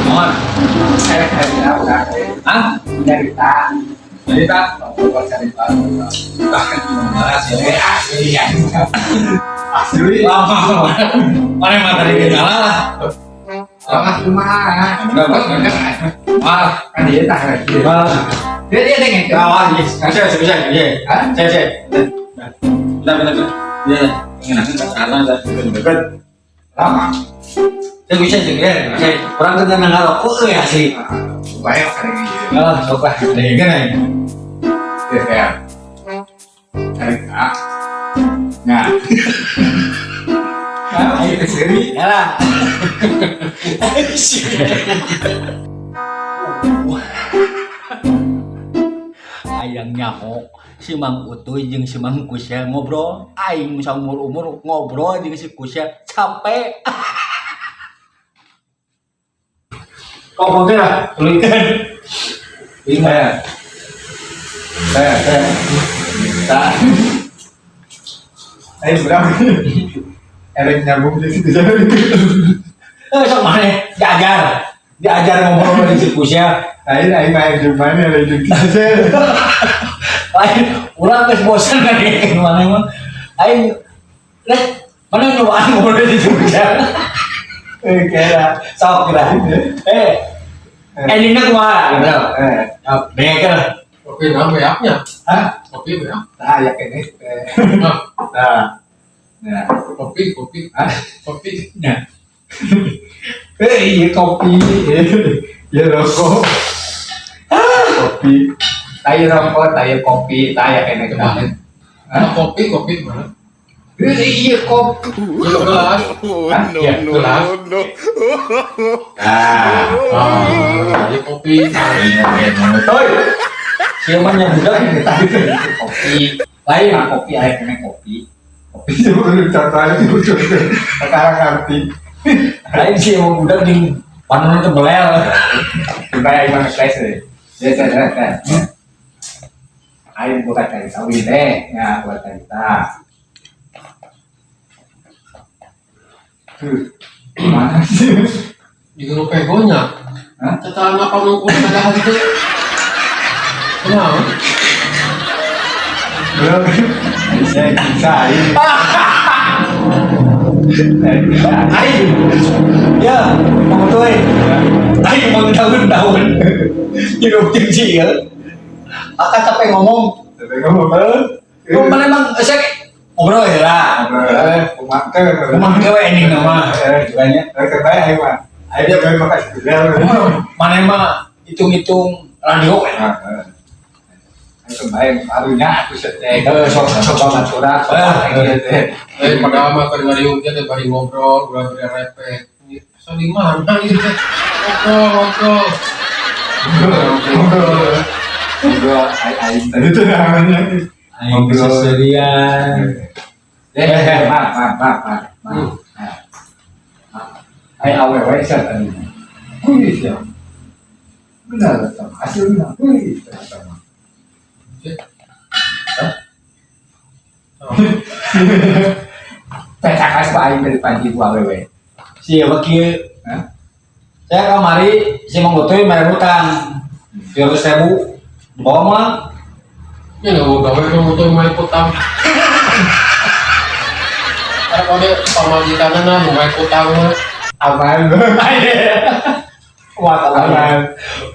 Mohon. Hah? Cerita. Cerita. Cerita. Bahkan gimana sih? Asli ya. Asli. Lama. Mana yang materi kita lah. Lama kumaha. Enggak, enggak. Ah, Kan dia tak lagi. ah. Dia dia dengan. Ah, iya. Bisa, bisa, bisa. Hah? Saya, saya. Bentar, bentar, bentar. Iya, ingin karena ada dekat. Lama. Saya bisa, saya bisa. Orang kerja ngarokok euy asli. Banyak kali ini. Ah, sok lah. Dengekeun aing. Ya kayak. Cerita. Nah. Nah, ayo ke sini. Ya lah. Hayang nyaho si Mang Utuy jeung si Mang Kusel ngobrol, aing saumur-umur ngobrol jeung si Kusel capek. Kok teh lah, tuluykeun. Saya. Saya, saya. Tak. Ayo berapa? Erek nyambung di situ. Eh, sok maneh diajar. Diajar ngobrol jeung si Kusel. Ayo, ayo main di mana? Ayo di situ. Lain urang geus bosen kan maneh mah. Aing leh mana nyobaan ngobrol jeung si Kusel. Eh, kayak. Sok kira. Eh, endingnya kumaha gitu. Eh, Ya, dengekeun lah. Kopi nah beaknya. hah? Kopi beak. Nah, ya kayaknya. Nah, Nah, nah, kopi, kopi, hah? kopi. Nah, Eh, iya kopi, iya rokok, kopi, tai rokok, tai kopi, tai ya kayaknya Kemarin. Nah, kopi, kopi mana? Eh, iya kopi. Iya gelas. Hah? No, Iya, no, gelas. no. Nah, Ah, iya kopi. toy. sieu mah nya budak Kopi, lain. nah, kopi, ayo kena kopi. Kopi itu contohnya lucu. Sekarang ngerti. Lain sih emang budak jeung panonna teh belel. Supaya imam kelas deh. Ya, ya, ya, ya. Ayo buka cerita wih deh, ya buat cerita. Tuh, mana sih? Juga nu pegonya. Hah? Setelah apa nunggu ada hal itu? Kenapa? Belum. Saya bisa ini. Aing. Ya, Mang Utuy. Aing mau tahun-tahun hidup jeung si ieu. Akan capek ngomong. Tapi ngomong. Lu mana emang saya ngobrol ya lah. Kumangke. Kumaha we ending nama. Banyak. Kebayang ayo mah. Ayo dia makasih. Mana emang hitung-hitung radio ya. Itu baik, barunya aku setek. Eh, sok sok sok sok curah, sok gitu. Eh, padahal mah keur ngariung teh bari ngobrol, ulah bari repek. Asa di mana ieu teh? Ngobrol, ngobrol. Ngobrol. Ngobrol aing tadi itu namanya. Aing seserian. Eh, maaf, maaf, maaf, maaf. Maaf. Aing awewe sia tadi. Kuy sia. Benar sama hasilnya. Kuy sama. Hah? Pecakas pak aing dari panji ku awewe. Siapa kieu? Hah? Saya kamari si Mang Utuy bayar hutang 300.000. Bawa mah Ya nggak mau gawe kamu tuh main utang. Karena kalau dia pamajikanna nah mau main utang mah. Aman. Wah, Aman.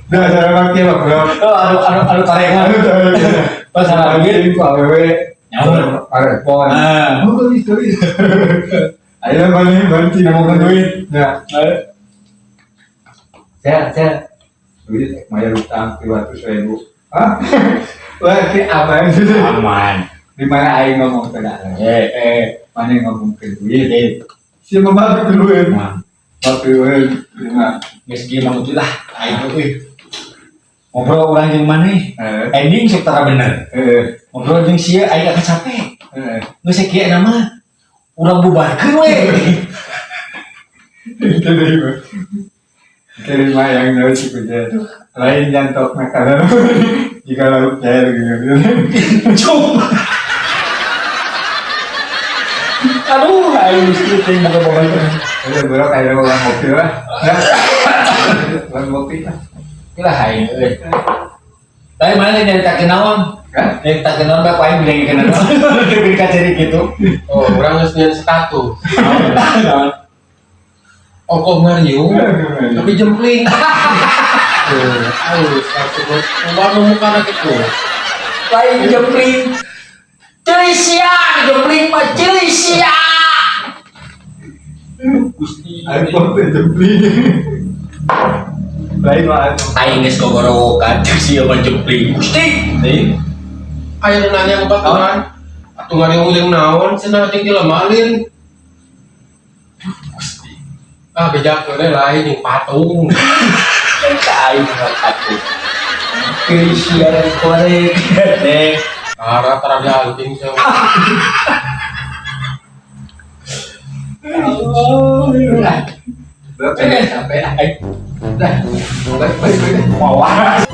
Udah cara pakai mah bro. Oh, aduh, aduh, aduh, tarik mah. Pas salah duit. Ku awewe. Nyaur. Parepon. Ah. Oh, tulis, tulis. Ayo mana bantu Ngomong duit. Nah, saya duit bayar utang 300.000. Hah? Berarti aman. Aman. Di mana aing ngomong tidak? Eh, Eh, mana yang ngomong ke duit? Si mama ke duit. Nah, Ke duit. Lima. geus kieu Mang Utuy lah. Aing euy. Ngobrol urang jeung maneh. Eh, Ending sok tara bener. eh, Ngobrol jeung sia aing akan capek. eh. Geus sakieu nama urang bubarkeun we. Itu dari mana? Itu dari mana yang tahu sih kerja. Lain jantok makanan jika lauk cair gitu. Cuma. Aduh, aing mesti teh boga-boga itu. Udah borok ayo ulang ngopi lah. Nah, ulang ngopi lah. Lah aing euy. Tapi mana nyaritakeun naon? Hah? Nyaritakeun naon bapak aing bilang kenal naon. Lebih kaceri gitu. Oh, urang geus nyeun status. Naon? Ongkoh ngariung tapi jempling. Tuh, halus langsung keluar nu mukana kitu. Lain jempling. Ceuli sia jempling mah ceuli sia. Gusti. Ayo foto jempling. Lain mah atuh. Aing geus gogorowokan cek sia mah jempling. Gusti. Deui. Aya nu nanya ke baturan. Atuh ngariung jeung naon cenah jeung jelema lin. Gusti. Ah, bejakeun we lain jeung patung. Ka aing mah atuh. Ceuli sia korek. Nek. Tara tara dianting sia. Allah. Berapa ya? Sampai aing. Dah. Baik, baik, baik. Wawas.